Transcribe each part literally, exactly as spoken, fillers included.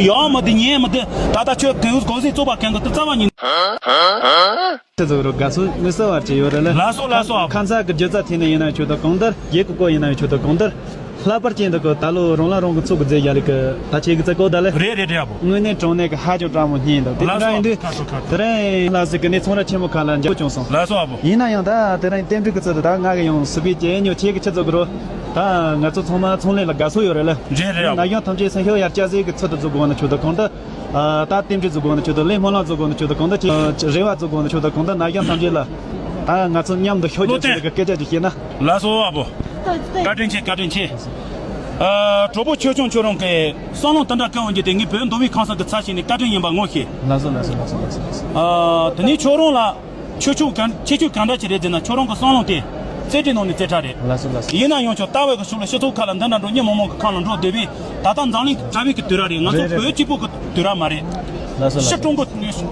ཡོང་མི་འདི་ཉན་མི་འདི་ད་ལྟ་ཁྱོད་གང་གོ་སྲིད་བཙོག་པ་གང་གི་དུ་རྩ་བ་ཉིད། ཁྱེད་ཚོ་རོ་དགའ་སོ་མི་སོ་བར་གྱི་ཡོད་རེད་ལ། ལགས་སོ་ལགས་སོ། ཁ་མཚར་གི་སྒྱུ་རྩལ་ཐད་ནས་ཡིན་ན་ཆོག་ཏུ་གང་ལྟར། ཡེ་གི་གོ་ཡིན་ན་ཆོག་ཏུ་གང་ལྟར། ལྷག་པར་ཅན་དུ་གི་ད་ལོ་རང་ལ་རང་གི་ཚོགས་ཀྱི་རྫས་རྒྱ་ལི་གི་ད་ཆེ་གི་རྩ་གོ་ད་ལེ། རེད་རེད་རེད་ཨ་བོ། དངོས་གནས་དྲང་གནས་གི་ཧ་ཅང་སྤྲང་མོ་སྙིང་དང་དེ་ལགས་འདྲ་ཡིན་དུས། ཁ་ཁྲོ་ཁ་ཁྲོ། དེ་རིང་ལ་ཟིག་གི་ནས་ཚོང་ར་ཆེན་མོ་ཁ་ལ་འཇབ་བྱུང་སོང་། ལགས་སོ་ཨ་བོ། ཡིན་ན་ཡང་ད་དེ་རིང་རྟེན་འབྲེལ་གི་ཚུལ་དུ་ད་ང་གི་ཡང་སུ་པའི་སྐྱེ་ཉོ་ཆེ་གི་ཆེ་ཚོ་གི་རོ། ད་ང་ཚོ་ཚང་མ་ཚོང་ལས་ལ་དགའ་སོ་ཡོད་རེད་ལ། རེད་རེད་ཨ་བོ། ན་གཞོན་ཐམས་ཅད་སེམས་ཤུགས་ཡར་བསྐྱར་ཟིག་གི་ཚུལ་དུ་བཟོ་དགོས་ན་ཆོག་ཏུ་གང་ལྟར། ད་རྟེན་འབྲེལ་བཟོ་དགོས་ན་ཆོག་ཏུ་ལས་སྨོན་ལམ་བཟོ་དགོས་ན་ཆོག་ཏུ་གང་ལྟར་ཅི་རེ་བ་བཟོ་དགོས་ན་ཆོག་ཏུ་གང་ལྟར་ན་གཞོན་ཐམས་ཅད་ལ། ད་ང་ཚོ་མཉམ་དུ་ཤོག་ཅིག་ཟེར་གི་སྐད་ཆ་ཅིག་བཤད་ན། ལགས་སོ་ཨ་བོ། བཀའ་དྲིན་ཆེ་བཀའ་དྲིན་ཆེ། ཨ་གྲོགས་པོ་ཆོས་སྐྱོང་ཁྱོད་རང་གི་བསམ་བློ་དེ་འདྲ་བསྐྱོན་འོང་རྒྱུ་དེ་ངས་བོད་མདོ་དབུས་ཁམས་གསུམ་གྱི་ཚབ་བྱས་ནས་བཀའ་དྲིན་ཡིན་པ་ངོ་ཤེས། ལགས་སོ་ལགས་སོ་ལགས་སོ་ལགས་སོ་ལགས་སོ། ཨ་དེ་ནས་ཁྱོད་རང་ལ་ཆོས་ཕྱོགས་གང་ཁྱད་ཆོས་གང་འདྲ་ཅིག་རེད་ཟེར་ན་ཁྱོད་རང་གི་བསམ་བློ་དེ་རྩེ་གྲས་ནང་ནས་རྩེ་གྲས་རེད། ལགས་སོ་ལགས་སོ། ཡིན་ན་ཡང་ཁྱོད་ལྟ་བའི་གི་ཕྱོགས་ལ་སྤྱི་ཚོགས་ཁག་ལ་འདི་འདྲ་འགྲོ་མི་མང་མང་གི་ཁ་ལ་འགྲོ་སྡོད་པས་ད་ལྟ་འཛམ་གླིང་གྲྭ་པའི་གི་དུས་རབས་རེད། ང་ཚོ་རེད་རེད། བོད་གཅིག་པོ་གི་དུས་རབས་མ་རེད། ལགས་སོ་ལགས་ཕྱི་སོ། ཀྲུང་གོ་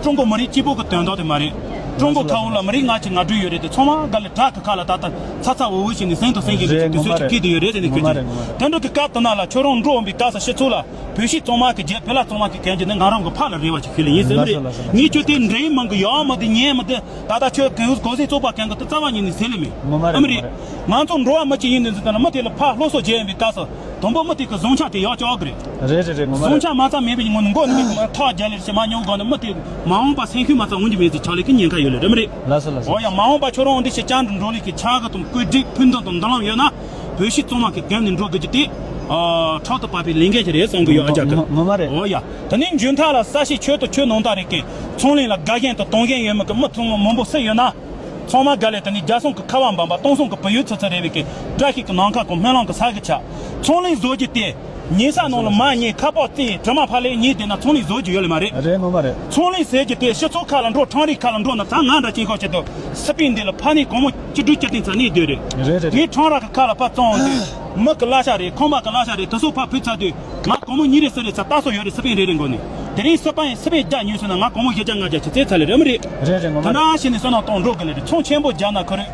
ཀྲུང་གོ་མི་རིགས་གཅིག་པོ་གི་དོན་དག་དེ་མ་རེད། ཀྲུང་གོ་ཁ་འོག་ལ་མི་རིགས་ལྔ་བཅུ་ང་དྲུག་ཡོད་རེད་དེ་ཚང་མ་ག་ལེ་བྲག་གི་ཁ་ལ་ད་ལྟ་ཚ་ཚ་འུར་འུར་བྱས་ནས་ཟིང་དང་ཟིང་གི་རེད་དུས་ཚོད་ཅིག་སྐྱེལ་དུ་ཡོད་རེད་ཟེར་ནས་ངོ་མ་རེད་ངོ་མ་རེད། དེ་འདྲ་གི་སྐབས་དེ་ན་ལ་ཁྱོད་རང་འགྲོ་འོང་པའི་སྐབས་སུ་སྤྱི་ཚོགས་ལ་བོད་ཕྱི་གཙང་མ་གི་རྒྱལ་བོད་ལ་གཙང་མ་གི་གན་རྒྱ་ནི་ང་རང་གི་ཕ་ལ་རེ་བ་ཞིག་ཞུས་ལ་ཡིན་ཟེར་མི་རེད། ངས་ཁྱོད་དེ་འདྲ་ཡིན་མང་གི་ཡོང་མི་དེ་ཉན་མི་དེ་ད་ལྟ་ཁྱོད་གང་གོ་སྲིད་བཙོག་པ་གང་གི་དུ་རྩ་བ་ཉིད་ནས་ཟེར་ལེ་མེད། ངོ་མ་རེད་ཨ་མི་རེད། ངོ་མ་རེད། ང་ཚོ་འགྲོ་བ་མི་གཅིག་ཡིན་དུས་ཚོད་དེ་ལ་མི་དེ་ལ་ཕ་སློབ་གསོ་བྱེད་ཡིན་པའི་སྐབས་སུ། དང་པོ་མི་དེ་གི་བཟང་ཆ་དེ་ཡག་ཅོག་གི་རེད། རེད་རེད་རེད། ངོ་མ་བཟང་རེད། ཆ་མ་ཚང་མེད་པའི་ངོ་ནས་མགོ་ནས་མི་ཐོག་རྒྱ་ལེར་ཞེ་མ་མྱོང་གོ་ནས་མི་དེ་མ་འོངས་པ་སེམས་ཤུགས་མ་ཚང་འོང་གི་མེད་ཚེ་ཆག་ལས་ཀྱི་ཉེན་ཁ་ཡོད་ལེ་རེད་མི་རེད། ལགས་སོ་ལགས་སོ། འོ་ཡ་མ་འོངས་པ་ཁྱོད་རང་འོང་དུས་ཤེས་བྱ་འགྲོ་ལས་ཀྱི་ཆ་གི་དང་བཀོད་སྒྲིག་ཕུན་སུམ་དང་མདུན་ལམ་ཡོད་ན། བོད་ཕྱི་གཙང་མ་གི་གམ་ནས་འགྲོ་དགོས་ཀྱི་དེ། ཨ་ཕྲག་ཏུ་བབས་པའི་ལས་འགན་ཞིག་རེད་བསམ་གི་ཡོད་ཨ་ཅག་གི། ངོ་ངོ་མ་རེད། འོ་ཡ། དེ་ནས་མཇུག་མཐའ་ལ་ས་གཞི་ཁྱོད་དང་ཁྱོད་ནང་ལྟ་རེད་ཀི། ཚོང་ལས་ལ་དགའ་ཞེན་དང་གཏོང་ཞེན་ཡོད་མི་གི་མི་ཚང་མ་མང་པོ་སུ་ཡོད་ན། ཚང་མ་ག་ལེ་དེ་ནི་རྒྱ་སྲུང་གི་ཁ་བ་འབམ་པ་སྟོང་སྲུང་གི་བུ་ཡུལ་ཚུ་ཚུ་རེ་བའི་གི་བཀྲ་ཤིས་ཀྱི་ནམ་མཁའ་གང་སྨོན་ལམ་གི་ས་གི་ཆ། ཚོང་ལས་བཟོ་རྒྱུ་དེ། ཉེ་ས་ནང་ལ་མ་ཉེ་ཁ་པག་རྩེ་དྲི་མ་ཕ་ལེ་ཉེ་དེ་ན་ཚོང་ལས་བཟོ་རྒྱུ་ཡོད་ལེ་མ་རེད། རེད་ངོ་མ་རེད། ཚོང་ལས་ཟེར་རྒྱུ་དེ་སྤྱི་ཚོགས་ཁ་ལ་འགྲོ་ཁྲང་རིག་ཁ་ལ་འགྲོ་ན་ད་ང་འདྲ་ཅན་ཁོ་ཆེད་དུ་སི་པིན་འདི་ལ་ཕ་ནི་གོང་མོ་བཅུ་དྲུག་བཅུ་བདུན་ཚ་ནི་སྡོད་རེད། རེད་རེད་རེད། ངས་ཁྲང་ར་གི་ཁ་ལ་ཕ་བཙོང་དུས་མི་གི་གླ་ཆ་རེད་ཁང་པ་གི་གླ་ཆ་རེད་དེ་ཚོ་ཕ་ཕུད་ཚ་དུས། ང་གོང་མོ་གཉིས་རེ་གསུམ་རེ་ཚ་ལྟ་སོ་ཡོད་རེད་སི་པིན་རེ་རེ་མགོ་ནས། དེ་རིང་སི་པིན་སི་པིན་རྒྱ་ཉོས་སོང་ན་ང་གོང་མོ་བཞི་བརྒྱ་ལྔ་བརྒྱ་ཆུ་ཚད་ཚ་ལེ་རེད་མི་རེད། རེད་རེད་ངོ་མ་ད་རེད། ན་ཤི་ནས་སོ་ན་གཏོང་འགྲོ་གི་ལེ་རེད། ཚོང་ཆེན་པོ་རྒྱག་ན་ཁོ་རེད།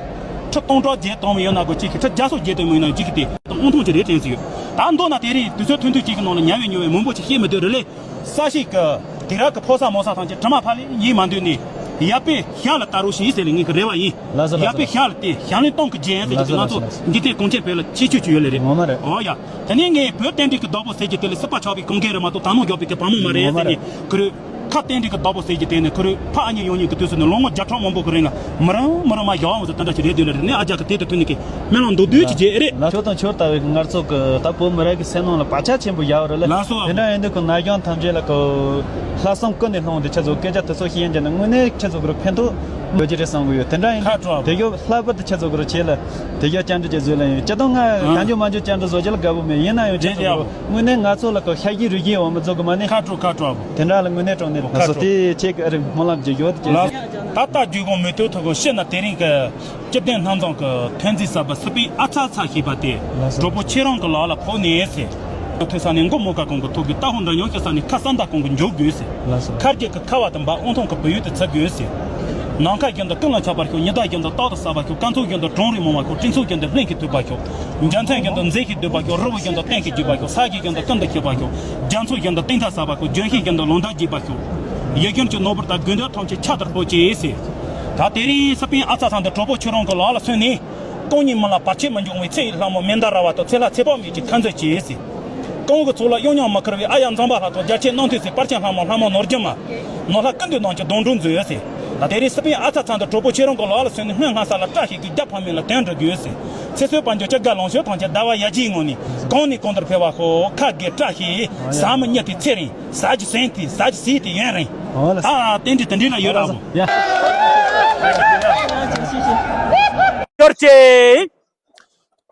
ཁྲི་སྟོང་ཕྲག་བརྒྱད་གཏོང་མི་ཡོད་ན་གོ་གཅིག་གི་ཁྲི་བརྒྱ་སོ་བརྒྱད་གཏོང་མི་ཡོད་ན་གཅིག་གི་དེ་དབང་ཐང་ཅི་རེད་དྲན་སི་ཡོད། ད་མདོ་ན་དེ་རིང་དུས་ཚོད་ཐུང་ཐུང་གཅིག་གི་ནང་ལ་ཉར་བའི་ཉོ་བའི་མང་པོ་ཅིག་ཤེས་མི་འདོད་རེད་ལེ། ས་ཞིག་གི་དེ་རག་གི་ཕོ་ས་མོ་ས་ཐང་ཅིག་དྲི་མ་ཕ་ལེ་ཡིན་མ་འདོད་ནས་ཡ་པེ་ཤ་ལ་ལྟ་རོགས་ཞིག་ཟེར་ལེ་ངེད་གི་རེ་བ་ཡིན། ལགས་སོ་ཡ་ལགས་པེ་སོ། ཤ་ལ་དེ་ཞང་ལིན་གཏོང་གི་རྒྱན་ཟེར་ལགས་གི་སོ་ང་ལགས་ཚོ་སོ། འདི་དེ་གོང་ཆེན་བོད་ལ་ཁྱད་ཆོས་ཅིག་ཡོད་ལེ་རེད། ངོ་མ་རེད། ཨོ་ཡ། དེ་ནས་ངས་བོད་བསྟན་འགྲོའི་གི་བདག་པོ་ཟེར་གྱི་དེ་ལ་སྲིད་པ་ཆགས་པའི་གོང་འགན་རེད་མ་གཏོགས་ད་ནང་རྒྱག་པའི་གི་བ་མོ་མ་རེད་ངོ་མ་ཟེར་རེད། ནས་ཁུ་རུ། ཁ་བསྟན་འགྲོའི་གི་བདག་པོ་ཟེར་གྱི་དེ་ནས་ཁུ་རུ་ཕ་ཨ་ཉེ་ཡོང་ཉེ་གི་དུས་སུ་ནས་ལོ་ངོ་བརྒྱ་ཕྲག་མང་པོ་གི་རིང་ལ་མི་རང་མི་རང་མ་ཡག་འོང་ཟེར་དེ་འདྲ་ཞིག་རེད་འདུག་ལེ་རེད། ནས་ཨ་ཅག་གི་དེ་དུ་ཐོན་ནས་གི་སྨོན་ལམ་མདོར་བསྡུས་ཅིག་བྱས་ཨེ་རེད། ལགས་ཁྱོད་དང་ཁྱོད་ལྟ་བུའི་ང་ཚོ་གི་ད་བོད་མི་རིགས་ཀྱི་སེམས་ནང་ལ་བག་ཆགས་ཆེན་པོ་ཡོད་རེད་ལ། ལགས་སོ། དེ་འདྲ་ཡིན་དུས་ཁོ་ན་གཞོན་ཐམས་ཅད་ལ་ཁོ་ལྷག་བསམ་ཀུན་ནས་སློང་དེ་ཁྱེད་ཚོ་སྐད་ཆ་དེ་ཚོ་ཤེས་ཡོན་ཅན་དང་དངོས་གནས་ཁྱེད་ཚོ་གི་ཕན་ཐོགས་ཡོད་ཀྱི་རེད་བསམ་གི་ཡོད། དེ་འདྲ་ཡིན་ཁ་དྲོ། དེ་གཡོ་ལྷག་པར་དུ་ཁྱེད་ཚོ་གི་ཆེད་ལ་དེ་གཡོ་བཅར་འདྲི་བྱེད་བཟོས་ལ་ཡིན། སྤྱི་བཏང་ང་ཨ་གང་འཇོག་མ་འཇོག་བཅར་འདྲི་བཟོ་རྒྱུ་ལ་དགའ་པོ་མེད། ཡིན་ན་ཡང་ཁྱེད་ཚོ་གི་དངོས་གནས་ང་ཚོ་ལ་ཁོ་ཤ་གི་རུས་གི་འོ་མ་བཟོ་གི་མ་ནི། ཁ་དྲོ་ཁ་དྲོ་ཨ་བོ། དེ་འདྲ་ལ་དངོས་གནས་དྲང་གནས་ཁ་ལགས་སོ་དྲོ། དེ་ཁྱེད་ཀྱི་ཨ་རིག་སྨོན་ལམ་གྱི་ཡོད་ཀྱི། ལགས། ད་ལྟ་རྒྱུད་གོང་མུ་ཏོ་ཐོག་གི་ཤི་ན་དེ་རིང་གི་སྤྱི་བདེ་སྣ་འཛོམས་ཀྱི་ཐོན་རྫས་གསར་པ་སི་པིན་ཨ་ཚ་ཚ་ཞེས་པ་དེ། ལགས་སོ། གྲོགས་པོ་ཁྱེད་རང་གི་ལག་ལ་ཕོག་ནས་ཟེར། ཐོས་ས་ནས་མགོ་མོ་ཀ་གོང་གི་ཐོག་གི་ལྟ་ཧོ་འདྲ་ཉོ་ཤི་ས་ནས་ཁ་ས་མདའ་གོང་གི་འཇོག་དགོས་ཟེར། ལགས་སོ། ཁ་རྒྱུད་ཀྱི་ཁ་བ་དང་འབའ་དབང་ཐང་གི་བུ་ཡུལ་དུ་ཚུད་དགོས་ཟེར། ནམ་མཁའ་བཞིན་དུ་ཀུན་ལ་ཁྱབ་པར་ཤོག་ཉི་ཟླ་བཞིན་དུ་རྟག་ཏུ་གསལ་བར་ཤོག་སྐར་ཚོགས་བཞིན་དུ་གྲང་རེག་མང་བར་ཤོག་སྤྲིན་ཚོགས་བཞིན་དུ་ལྷུན་གྱིས་གྲུབ་པར་ཤོག་རྒྱལ་མཚན་བཞིན་དུ་མཛེས་ཤིང་སྡུད་པར་ཤོག་རི་བོ་བཞིན་དུ་བརྟན་ཞིང་རྒྱས་པར་ཤོག་ས་གཞི་བཞིན་དུ་ཀུན་ཏུ་ཁྱབ་པར་ཤོག་རྒྱ་མཚོ་བཞིན་དུ་གཏིང་མཐའ་ཟབ་པར་ཤོག་ལྗོན་ཤིང་བཞིན་དུ་ལོ་ཟླ་རྒྱས་པར་ཤོག་ཡུལ་གྱར་གྱི་ནོར་བུ་དང་དགོས་འདོད་ཐམས་ཅད་ཁྱབ་ཏུ་ཕོབ་ཅིག་ཟེར། ད་དེ་རིང་སི་པིན་ཨ་ཚ་ཚང་དུ་གྲོགས་པོ་ཁྱོད་རང་གི་ལག་ལ་སོན་ནས། སྟོང་ཉིད་མི་ལ་བར་ཆད་མི་འབྱུང་བའི་ཚེ་ཡི་ལྷ་མོ་མན་དཱ་ར་བ་དང་ཚེ་ལྷ་ཚེ་དཔག་མེད་ཀྱི་ཁ་འཛིན་བྱས་ཟེར། གོང་གི་ཚོགས་ལ་གཡོ་སྙིང་མ་ཁུར་བའི་ཨ་ཡ་འཛམ་བུ་གླིང་དང་རྒྱ་ཆེ་གནམ་ཐོས་སྲས་དཔལ་ཆེན་ལྷ་མོ་ལྷ་མོ་ནོར་རྒྱུན་མ། ནོར་ལྷ་ཀུན་འདུས་རྣམས་ཀྱི་སྡོང་གྲོགས་མཛོད་ཟེར། ད་དེ་རིང་སི་པིན་ཨ་ཚ་ཚང་དུ་གྲོགས་པོ་ཁྱེད་རང་གི་ལག་ལ་སོན་ནས་སྔོན་སྔ་ས་ལ་བཀྲ་ཤིས་ཀྱི་རྒྱ་ཕ་མེས་ལ་དོན་འགྲུབ་དགོས་ཟེར། ཚེ་བསོད་དཔལ་འབྱོར་སྐྱེ་རྒ་ལོངས་སྤྱོད་ཐམས་ཅད་ཟླ་བ་ཡར་རྒྱས་ངང་ནས་གོང་ནས་གོང་དུ་འཕེལ་བར་ཤོག་ཁ་དགེ་བཀྲ་ཤིས་ཟ་མི་གཉིད་དེ་ཚེ་རིང་ཟ་རྒྱུ་ཟན་དེ་ཟ་རྒྱུ་ཟས་དེ་ཡུན་རིང་། ཨོ་ལགས། ད་རྟེན་འབྲེལ་དེ་འདྲ་ལ་ཡོད་ར་བོ། ཡ། ཡོར་ཅེ།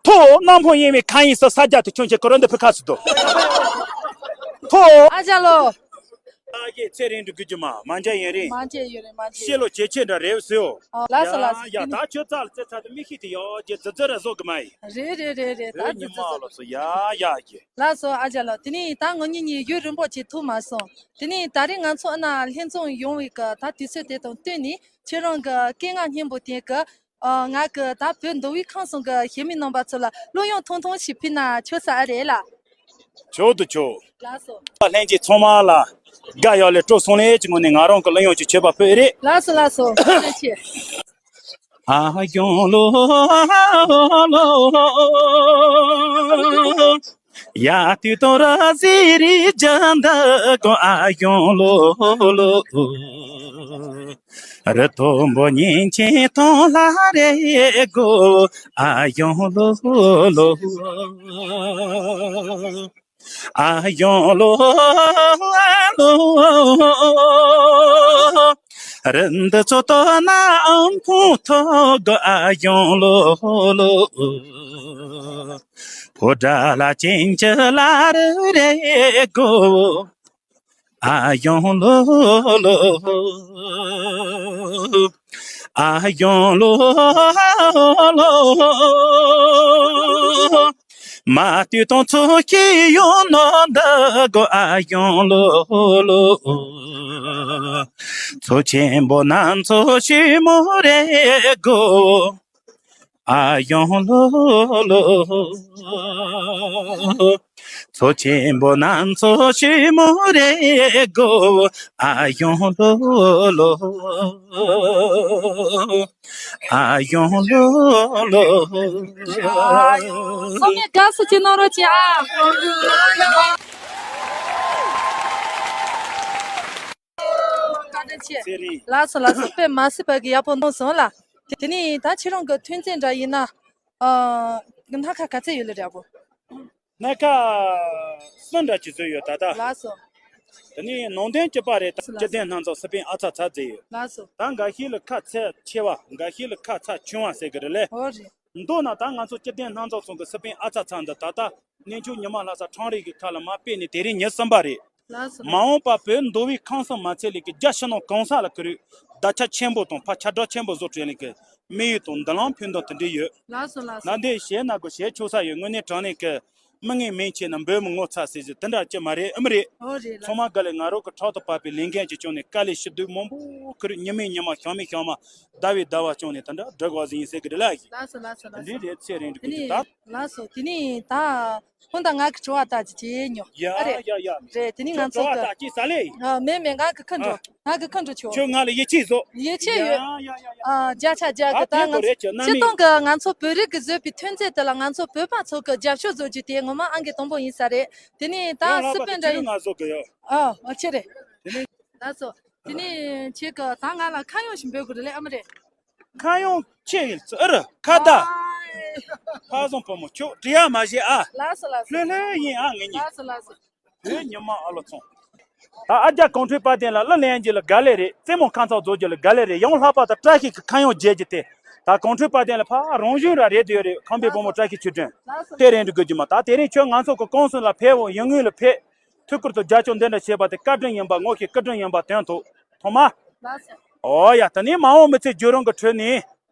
ཐོ་གནམ་ཕོ་ཡིན་མི་གང་ཡིན་ས་ས་རྒྱ་དེ་ཁྱོད་ཀྱི་ཀོ་རོན་དུ་ཕི་ཁ་སུ་དོ། ཐོ། ཨ་ཅག་ལོ། ཨ་ཀྱེ་ཚེ་རིང་འདྲི་གི་རྒྱུ་མ་མ་འཇའ་ཡིན་རིང་། མ་འཇའ་ཡོད་རེད་མ་འཇའ། ཤེས་ལོ་ཇེ་ཆེ་འདྲ་རེད་ཟེར་ཨོ། ཨོ་ལགས་སོ་ལགས་སོ། ཡ་ད་ཁྱོད་རྩ་ལ་རྩེ་ཚ་དུ་མི་ཤེས་དེ་ཡོད་ཀྱེ་ཙི་ཙི་ར་བཟོ་གི་མ་ཡིན། རེད་རེད་རེད་རེད་ད་ཨེ་ཙི་ཉི་ཙི་མ་ཙི། ལོ་སོ་ཡ་ཡ་ཀྱེ། ལགས་སོ་ཨ་ཅག་ལོ། དེ་ནས་ད་ང་གཉིས་གཉིས་ཡུན་རིང་པོ་ཅིག་ཐུག་མ་སོང་། དེ་ནས་ད་རེས་ང་ཚོ་ཨ་ན་ལྷན་འཛོམས་ཡོང་བའི་གི་ད་དུས་ཚོད་དེ་དང་བསྟུན་ནས་ཁྱེད་རང་གི་སྐད་ངག་སྙན་པོ་དེ་གི་ཨ། ང་གི་ད་བོད་མདོ་དབུས་ཁམས་གསུམ་གི་གཞིས་མི་རྣམ་པ་ཚོ་ལ་གླུ་དབྱངས་ཐུང་ཐུང་ཞིག་ཕུལ་ན་ཆོག་ས་ཨ་རེད་ལ། ཆོག་ཏུ་ཆོག་ལགས་སོ། ལྷན་རྒྱས་ཚང་མ་ལ་དགའ་ཡག་ལས་སྤྲོ་གསུམ་ལས་ཀྱི་ངོས་ནས་ང་རང་གི་གླུ་དབྱངས་ཀྱི་མཆོད་པ་ཕུལ་ཡི་རེད། ལགས་སོ་ལགས་སོ། ཐུགས་རྗེ་ཆེ། ཨ་གཡང་ལོ་ལོ། ཡ་དུས་དོ་ར་ཟི་རི་ཇ་འདི་གོ་ཨ་གཡང་ལོ་ལོ། རི་མཐོན་པོ་ཉིན་བྱེད་ཐང་ལྷ་རེ་གོ་ཨ་གཡང་ལོ་ལོ། ཨ་གཡང་ལོ་ལོ། རི་འདི་ཚོ་ལྟོ་ན་ཨང་ཁུང་ཐོག་གི་ཨ་གཡང་ལོ་ལོ། ཕོ་བྲང་ལ་ཅན་གྱི་ལ་རི་རེ་གོ་ཨ་གཡང་ལོ་ལོ། ཨ་གཡང་ལོ་ལོ། མ་བཏུལ་དང་ཚོ་སྐྱེས་ཡོང་ནོ་འདི་གོ་ཨ་གཡང་ལོ་ལོ། མཚོ་ཆེན་པོ་ནང་མཚོ་ཆེན་མོ་རེ་གོ་ཨ་གཡང་ལོ་ལོ། མཚོ་ཆེན་པོ་ནང་མཚོ་ཆེན་མོ་རེ་གོ་ཨ་གཡང་ལོ་ལོ། ཨ་གཡང་ལོ་ལོ། ཚང་མས་དགའ་བསུ་ཅིག་གནང་རོགས་གྱིས་ཨ། བཀའ་དྲིན་ཆེ། ལགས་སོ་ལགས་སོ། དཔེ་མ་སྲིད་པ་གི་ཡག་པོ་གནང་སོང་ལ། དེ་ནས་ད་ཁྱེད་རང་གི་ཐོན་རྫས་འདྲ་ཡིན་ན། ཨ། སྣ་ཁ་ག་ཚད་ཡོད་ལ་རེད་ཨ་བོ། སྣ་ཁ་གསུམ་འདྲ་ཅིག་བཟོས་ཡོད་ད་ལྟ། ལགས་སོ། དེ་ནས་ནང་དོན་གཅིག་པ་རེད། ད་སྐྱེ་ལྡན་སྣ་ཚོགས་སི་པན་ཨ་ཚ་ཚ་བརྩིས་ཡོད། ལགས་སོ། ད་འགའ་ཤས་ལ་ཁ་ཚ་ཆེ་བ། འགའ་ཤས་ལ་ཁ་ཚ་ཆུང་བ་ཟེར་གི་རེད་ལེ། འོ་རེད། མདོར་ན་ད་ང་ཚོ་སྐྱེ་ལྡན་སྣ་ཚོགས་ཚང་གི་སི་པན་ཨ་ཚ་ཚ་འདི་ད་ལྟ་གནས་མཆོག་ཉི་མ་ལྷ་ས་ཁྲོམ་རའི་གི་ཁ་ལ་མར་སྤེལ་ནས་དེ་རིང་ཉི་ཤུ་གསུམ་པ་རེད། ལགས་སོ། མ་འོངས་པ་བོད་མདོ་དབུས་ཁམས་གསུམ་མ་ཚད་ལས་ཀྱི་རྒྱ་ཕྱི་ནང་གང་ས་ལ་ཁུར་བརྡ་ཁྱབ་ཆེན་པོ་དང་ཕར་ཁྱབ་བསྒྲགས་ཆེན་པོ་བཟོ་བྱས་ལས་ཀྱི་དམིགས་ཡུལ་དང་མདུན་ལམ་ཕན་ཐོགས་དེ་འདྲ་ཡོད། ལགས་སོ་ལགས་སོ། ན་འདི་བཤད་ན་དགོས། བཤད་ཆོག་ས་ཡོད། དངོས་གནས་དྲང་གནས་ཀྱི་མི་ངན་མིང་ཆེ་ན་འབོད་མི་ངོ་ཚ་ཟེར་ཟེར་དེ་འདྲ་ཅི་མ་རེད། ཨེ་མ་རེད། ཨོ་རེད་ལགས། ཚང་མ་དགའ་ལས་ང་རང་གི་ཕྲག་ཏུ་བབས་པའི་ལས་འགན་གྱི་ཅུང་ནས་དཀའ་ལས་ཞུ་སྡུག་མང་པོ་ཁུར། ཉི་མའི་ཉི་མ་ཤང་མའི་ཤང་མ་ཟླ་བའི་ཟླ་བ་ཅུང་ནས་དེ་འདྲ་སྒྲུབ་དགོས་ཟིན་ཡིན་ཟེར་གི་རེད་ལགས། ལགས་སོ་ལགས་སོ་ལགས་སོ། དེ་འདྲའི་རེད། ཚེ་རིང་འགྲིག་གི་ད། ལགས་སོ། དེ་ནས་ད། ཁོང་དང་ང་གི་དྲི་བ་ལྟ་ཅི་བྱེད་ཉོ། ཡ་ཨ་རེད། ཡ་ཡ། རེད། དེ་ནི་ང་ཁྱོད་ཚོ་དྲི་བ་གི་ལྟ་ཅི་ཟ་ལེ། ཨ་མེད་མེད། ང་གི་ཁ་འགྲོ། ཨ། ང་གི་ཁ་འགྲོ་ཆོག་ཁྱོད་ང་ལ་ཡིད་ཆེས་བཟོ། ཡིད་ཆེས་ཡོད། ཡ་ཡ་ཡ་ཡ། ཨ་བརྒྱ་ཆ་བརྒྱ་གི། ཨ་ད་དེ་ང་གོ་ཚོ་རེད། ཁྱོད་རྣམ་སྤྱིར་གཏོང་གི་ང་ཚོ་བོད་རིགས་ཀྱི་བཟོས་པའི་ཐོན་རྫས་དེ་ལ་ང་ཚོ་བོད་པ་ཚོ་གི་རྒྱབ་སྐྱོར་བཟོ་རྒྱུ་དེ་ངོ་མ་ཨང་ཀི་དང་པོ་ཡིན་ས་རེད། དེ་ནི་ད་ཡང་ལྷག་སི་པན་པ་འདྲ་དེ་ཡིན། ང་བཟོ་གི་ཡོད། ཨ་ཨ་ཆེ་རེད། དེ་ནི། ལགས་སོ། དེ་ནི་ཁྱེད་ཀྱི་ད་ང་ལ་ཁ་གཡང་ཞིག་འབོད་དགོས་རེད་ལེ། ཨ་མ་རེད། ཁ་གཡང་ཆེ་ཡིན་ཙི་ཨ་རུ་ཁ་བརྡ། ཨ། ཕ་བཟང་བུ་མོ་ཁྱོད་དྲི་ཡ་མ་བྱེད་ཨ། ལགས་སོ་ལགས་སོ། ལྷོད་ལྷོད་ཡིན་ཨ་ངེད་གཉིས། ལགས་སོ་ལགས་སོ། བོད་ཉི་མ་ཨ་ལོ་ཚང་། ད་ཨ་རྒྱ་གངས་ཁྲོད་དཔལ་ལྡན་ལ་གླུ་ལེན་རྒྱུ་ལ་དགའ་ལེ་རེད། རྩེད་མོ་ཁ་མཚར་རྫོགས་རྒྱུ་ལ་དགའ་ལེ་རེད། ཡང་ལྷག་པར་དུ་བཀྲ་ཤིས་ཀྱི་ཁ་གཡང་བརྗེད་རྒྱུ་དེ། ད་གངས་ཁྲོད་དཔལ་ལྡན་ལ་ཕ་རང་བཞིན་ར་རེད་དེ་ཡོད་རེད། ཁམས་པའི་བུ་མོ་བཀྲ་ཤིས་ཆོས་སྒྲོན། ལགས་སོ། དེ་རེད་འགྲོ་དགོས་རྒྱུ་མ། ད་དེ་རིང་ཁྱོད་ང་ཚོ་གི་ཀོང་སི་ལ་ཕེབས་འོང་། ཡུལ་དངོས་ལ་ཕེབས། ཐུགས་ཁུར་དུ་རྒྱབ་སྐྱོར་འདི་འདྲ་བྱས་པ་དེ་བཀའ་དྲིན་ཡིན་པ། ངོ་ཤེས་བཀའ་དྲིན་ཡིན་པ་དོན་ཐོག་ཐོག་མ། ལགས་སོ། ཨོ་ཡ། ད་ནི་མ་འོངས་མི་ཚེ་བརྒྱུད་རིམ་གྱི་ཁྲོད་ནས་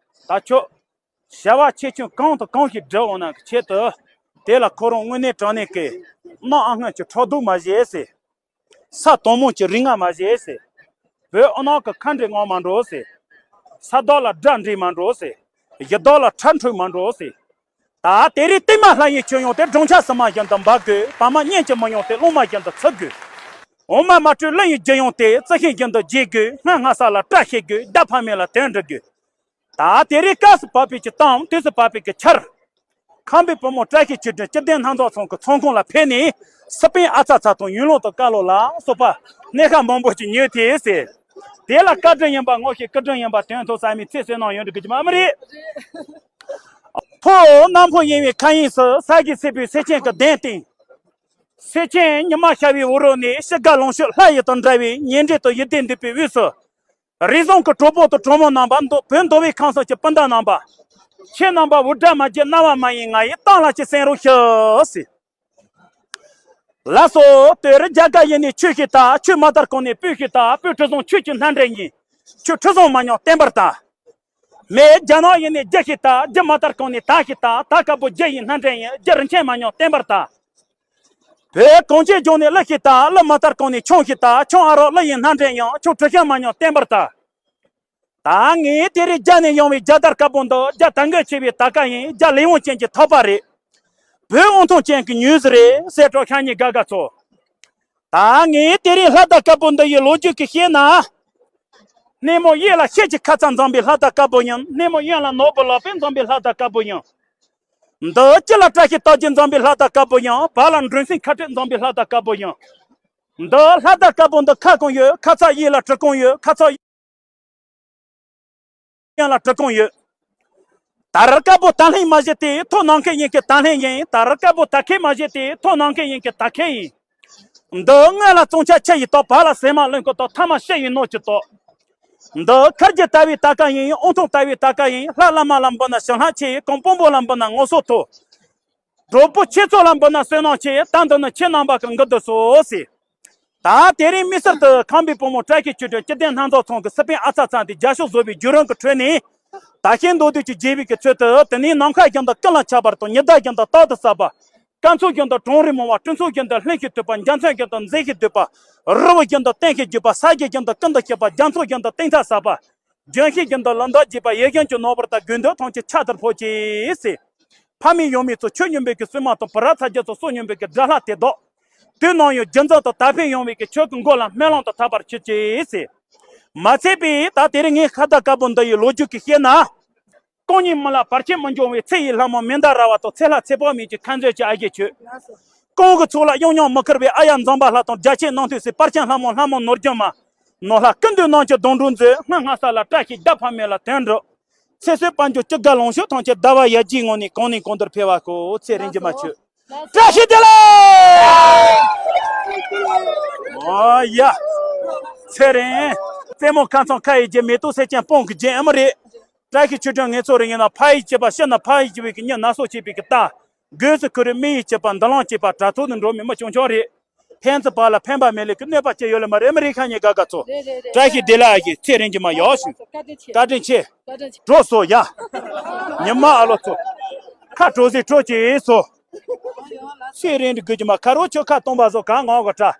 ད་ཁྱོད་བྱ་བ་ཆེ་ཆུང་གང་དང་གང་ཞིག་སྒྲུབ་འོང་ན་གི་ཆེད་དུ། དེ་ལ་ཁོ་རང་དངོས་གནས་དྲང་གནས་ཀྱི་གནམ་ཨ་སྔོན་གྱི་ཁྲག་རྡུལ་མ་བཞེས་ཟེར། ས་དྭངས་མོ་གྱི་རིགས་ལྔ་མ་བཞེས་ཟེར། བོད་ཨ་ནག་གི་ཁ་འདྲེ་ངོ་མ་འགྲོ་ཟེར། ས་བདག་ལ་དགྲ་འདྲེ་མ་འགྲོ་ཟེར། གཞི་བདག་ལ་ཁྲག་འཁྲུག་མ་འགྲོ་ཟེར། ད་དེ་རིང་བསྟན་མ་ལྷ་ཡི་ཁྱོད་ཡོང་སྟེ། སྦྲང་ཆར་སིལ་མ་བཞིན་དུ་འབབ་དགོས། བ་མ་གཉན་གྱི་མི་ཡོང་སྟེ། གླང་མ་བཞིན་དུ་འཚུབ་དགོས། འོ་མ་མ་དྲོས་གླུ་ཡི་རྒྱུ་ཡོང་སྟེ། རྩི་ཤིང་བཞིན་དུ་རྒྱས་དགོས། སྔ་སྔ་ས་ལ་བཀྲ་ཤིས་དགོས། ད་ཕ་མེས་ལ་དོན་འགྲུབ་དགོས། ད་དེ་རིང་སྐབས་སུ་བབས་པའི་གི་གཏམ། དུས་སུ་བབས་པའི་གི་ཆར། ཁམས་པའི་བུ་མོ་བཀྲ་ཤིས་ཆོས་སྒྲོན་སྐྱེ་ལྡན་སྣ་ཚོགས་ཚང་གི་ཚོགས་ཁང་ལ་ཕེབས་ནས། སི་པན་ཨ་ཚ་ཚ་དང་ཡུལ་ལུང་དང་བཀའ་སློབ་ལ་སོགས་པ་སྣ་ཁ་མང་པོ་ཞིག་ཉོས་ཏེ་ཟེར། དེ་ལ་བཀའ་དྲིན་ཡིན་པ། ངོ་ཤེས་བཀའ་དྲིན་ཡིན་པ་དོན་ཐོག་ས་མི་ཚེ་བསོད་ནམས་ཡོང་འགྲོ་གི་ཅི་མ་མི་རེད། ཕོ་གནམ་ཕོ་གཡེང་བའི་མཁའ་དབྱིངས་སུ། ས་གཞི་སྲིད་པའི་སེར་ཆེན་གྱི་གདན་སྟེང་། སེར་ཆེན་ཉི་མ་ཤར་བའི་འོག་རོལ་ནས། ཕྱི་དགའ་ལང་ཤོར་ལྷ་ཡི་དང་འདྲ་བའི། ཉེ་འབྲེལ་དང་ཡིད་བདེ་འདུས་པའི་དབུས་སུ། རེ་ཟུང་གི་གྲོགས་པོ་དང་གྲོགས་མོ་རྣམ་པ། མདོ་བོད་མདོ་དབུས་ཁམས་གསུམ་གྱི་སྤུན་ཟླ་རྣམ་པ། ཁྱེད་རྣམ་པ་འུར་སྒྲ་མ་བརྗེད། རྣ་བ་མ་གཡེང་། ང་ཡི་གཏམ་ལ་ཅིག་གསན་རོགས་ཞུ་ཟེར། ལགས་སོ། དེ་རུ་རྒྱ་གར་ཡིན་ནས་ཆོས་ཤིག་ལྟ། ཆོས་མ་དར་གོང་ནས་སྤོས་ཤིག་ལྟ། སྤོས་དྲི་བཟང་ཆོས་ཀྱི་སྣ་འདྲེན་ཡིན། ཁྱོད་ཁྲི་བཟང་མ་ཉམས་བརྟན་པར་ལྟ། མེད་རྒྱ་ནག་ཡིན་ནས་རྒྱུ་ཞིག་ལྟ། རྒྱུ་མ་དར་གོང་ནས་དར་ཞིག་ལྟ། དར་དཀར་པོ་རྒྱུ་ཡི་སྣ་འདྲེན་ཡིན། རྒྱུ་རིན་ཆེན་མ་ཉམས་བརྟན་པར་ལྟ། བོད་གངས་ཅན་ལྗོངས་ནས་གླུ་ཞིག་ལྟ། གླུ་མ་དར་གོང་ནས་ཆང་ཞིག་ལྟ། ཆང་ཨ་རོགས་གླུ་ཡི་སྣ་འདྲེན་ཡིན། ཆང་དྲི་ཞིམ་མ་ཉམས་བརྟན་པར་ལྟ། ད་ངས་དེ་རིང་རྒྱ་ནས་ཡོང་བའི་རྒྱ་དར་དཀར་པོ་འདི། རྒྱ་དར་མགོ་ཆེ་བའི་དར་དཀར་ཡིན། རྒྱ་ལས་དབང་ཅན་གྱི་ཐག་པ་རེད། བོད་དབང་ཐང་ཅན་གྱི་མྱོས་རེད་ཟེར་གྲོགས་ཤ་ཉེ་དགའ་དགའ་ཚོ། ད་ངས་དེ་རིང་ལྷ་དར་དཀར་པོ་འདི་ཡི་ལོ་རྒྱུས་ཀྱི་བཤད་ན། སྣེ་མོ་གཡས་ལ་ཤེལ་གྱི་ཁ་ཚ་འཛིན་པའི་ལྷ་དར་དཀར་པོ་ཡིན། སྣེ་མོ་གཡོན་ལ་ནོར་བུ་ལག་པས་འཛིན་པའི་ལྷ་དར་དཀར་པོ་ཡིན། འདི་སྤྱི་ལ་བཀྲ་ཤིས་རྟགས་བརྒྱད་འཛིན་པའི་ལྷ་དར་དཀར་པོ་ཡིན། བར་ལ་མགྲོན་སེང་ཁ་སྤྲོད་འཛིན་པའི་ལྷ་དར་དཀར་པོ་ཡིན། འདི་ལྷ་དར་དཀར་པོ་འདི་ཁ་གང་ཡོད། ཁ་ཚ་གཡས་ལ་གྲི་གང་ཡོད། ཁ་ཚ་གཡོན་ལ་གྲི་གང་ཡོད། དར་དཀར་པོ་དར་ལྷན་མ་བཞི་སྟེ། ཐོག་ནམ་མཁའི་དབྱིངས་ཀྱི་དར་ལྷན་ཡིན། དར་དཀར་པོ་དར་ཁལ་མ་བཞི་སྟེ། ཐོག་ནམ་མཁའི་དབྱིངས་ཀྱི་དར་ཁལ་ཡིན། འདི་སྔོན་ལ་བཙོང་ཆ་ཆུ་ཡི་ཐོག་བར་ལ་ཟེ་མ་རླུང་གི་ཐོག་ཐ་མ་ཤེལ་ཡི་ནོར་གྱི་ཐོག་འདི་ཁུར་གྱི་དར་བའི་དར་དཀར་ཡིན། དབང་ཐང་དར་བའི་དར་དཀར་ཡིན། ལྷ་བླ་མ་ལ་འབུལ་ན་ཞི་ལྷག་ཆེ། གོང་དཔོན་པོ་ལ་འབུལ་ན་ངོ་སོ་མཐོ། གྲོགས་པོ་ཁྱེད་ཚོ་ལ་འབུལ་ན་བསོད་ནམས་ཆེ། ད་འདི་ནི་ཁྱེད་རྣམ་པ་གི་མགུར་དུ་གསོལ་ཟེར། ད་དེ་རིང་མི་སེར་དུ་ཁམས་པའི་བུ་མོ་བཀྲ་ཤིས་ཆོས་སྒྲོན་སྐྱིད་ལྡན་སྣ་ཚོགས་ཚང་གི་སི་པན་ཨ་ཚ་ཚང་དེ་རྒྱ་ཤོག་བཟོ་བའི་བརྒྱུད་རིམ་གྱི་ཁྲོད་ནས། ད་ཤེས་མདོ་དུས་ཀྱི་རྒྱས་པའི་གི་ཚོད་དུ། དེ་ནས་ནམ་མཁའ་བཞིན་དུ་ཀུན་ལ་ཁྱབ་པ་དང་། ཉི་ཟླ་བཞིན་དུ་རྟག་ཏུ་གསལ་བ། སྐར་ཚོགས་བཞིན་དུ་གྲང་རེག་མང་བ། སྤྲིན་ཚོགས་བཞིན་དུ་ལྷུན་གྱིས་དུད་པ། འཇའ་ཚོན་བཞིན་དུ་མཛེས་ཤིང་སྡུད་པ། རི་བོ་བཞིན་དུ་བརྟན་ཞིང་རྒྱས་པ། ས་གཞི་བཞིན་དུ་ཀུན་ཏུ་སྐྱིད་པ། རྒྱ་མཚོ་བཞིན་དུ་སྟེང་ཐག་ཟབ་པ། ལྗོན་ཤིང་བཞིན་དུ་ལོ་འདབ་རྒྱས་པ། ཡིད་བཞིན་གྱི་ནོར་བུ་ལྟར། དགོས་འདོད་ཐམས་ཅད་ཆར་ལྟར་ཕོབ་ཅིག་ཟེར། ཕ་མེས་ཡང་མེས་ཚོ། ཁྱོད་སྙོམས་པའི་གི་བསུ་མ་དང་། བུ་རབས་ཚ་རྒྱུད་ཚོ་སྲོག་སྙོམས་པའི་གི་དགྲ་ལྷ་དེ་དག་དུས་ནམ་ཡང་རྒྱུ་འཛིན་དང་དར་འཕེལ་ཡོང་བའི་གི་ཁྱོད་ཀྱི་མགོ་ལ་སྨོན་ལམ་དང་ཐག་པར་གྱུར་ཅིག་ཟེར། མ་ཚད་པའི་ད་དེ་རིང་ངས་ལྷ་དར་དཀར་པོ་འདི་ཡི་ལོ་རྒྱུས་ཀྱི་བཤད་ན། གང་ཉིད་མི་ལ་བར་ཆད་མི་འབྱུང་བའི། ཚེ་ཡི་ལྷ་མོ་མན་དཱ་ར་བ་དང་། ཚེ་ལྷ་ཚེ་དཔག་མེད་ཀྱི་ཁ་མཛོད་ཀྱི་ཨ་ཞེ་ཁྱོད། གང་གི་ཚོགས་ལ་གཡང་གཡང་མི་ཁུར་བའི། ཨ་ཡ་འཛོམས་པ་ལྷ་དང་རྒྱ་ཆེན་རྣམ་ཐོས་སྲས། བར་ཆད་ལྷ་མོ་ལྷ་མོ་ནོར་རྒྱུན་མ། ནོར་ལྷ་ཀུན་འདུས་རྣམས་ཀྱི་སྡོང་གྲོགས་མཛོད། སྔ་སྔ་ས་ལ་བཀྲ་ཤིས་རྒྱལ་ཕ་མེས་ལ་དོན་འགྲུབ། ཚེ་བསོད་དཔལ་འབྱོར་སྐྱིད་དགའ་ལོངས་སྤྱོད་ཐམས་ཅད། ཟླ་བ་ཡར་རྒྱས་ངང་ནས་གོང་ནས་གོང་དུ་འཕེལ་བར་ཤོག་ཚེ་རིང་རྒྱུ་མ་ཆོད། བཀྲ་ཤིས་བདེ་ལེགས། ཨོ་ཡ། ཚེ་རིང་། རྩེ་མོ་ཁ་ཚང་ཁ་ཡི་རྒྱན། མེ་ཏོག་སེར་ཆེན་སྤང་གི་རྒྱན་ཨེ་མ་རེད། བཀྲ་ཤིས་ཆོས་སྒྲོན་ངེད་ཚོ་རེ་ཡིན་ན། ཕ་ཡི་བྱེད་པ་ཤི་ན་ཕ་ཡི་བྱེད་པའི་གི་མྱི། ན་སོ་བྱེད་པའི་གི་རྟ། སྒོས་སུ་ཁུ་རུ་མི་ཡི་བྱེད་པ། འདུ་ལོང་བྱེད་པ་དྲག་ཐོག་ཏུ་འགྲོ་མི་མི་ཆུང་ཆུང་རེད། ཕན་ཚུན་བར་ལ་ཕན་པ་མེད་ལས་ཀྱི་གནོད་པ་ཅི་ཡོད་ལ་མ་རེད། མི་རིགས་ཁ་ཉེ་དགའ་དགའ་ཚོ། རེད་རེད་རེད། བཀྲ་ཤིས་བདེ་ལེགས་ཨ་ཡེ། ཚེ་རིང་རྒྱུ་མ་ཡོད་ཞུ། བཀའ་དྲིན་ཆེ། བཀའ་དྲིན་ཆེ། བཀའ་དྲིན་ཆེ། གྲོགས་སོ་ཡ། ཉི་མ་ཨ་ལོ་ཚོ། ཁ་གྲོགས་སེ་གྲོགས་ཀྱི་སོ། ཚེ་རིང་རྒྱུ་མ་ཁ་རོག་ཆོ་ཁ་སྟོང་པ་བཟོ་ག་ངོ་ག་ཁྲ།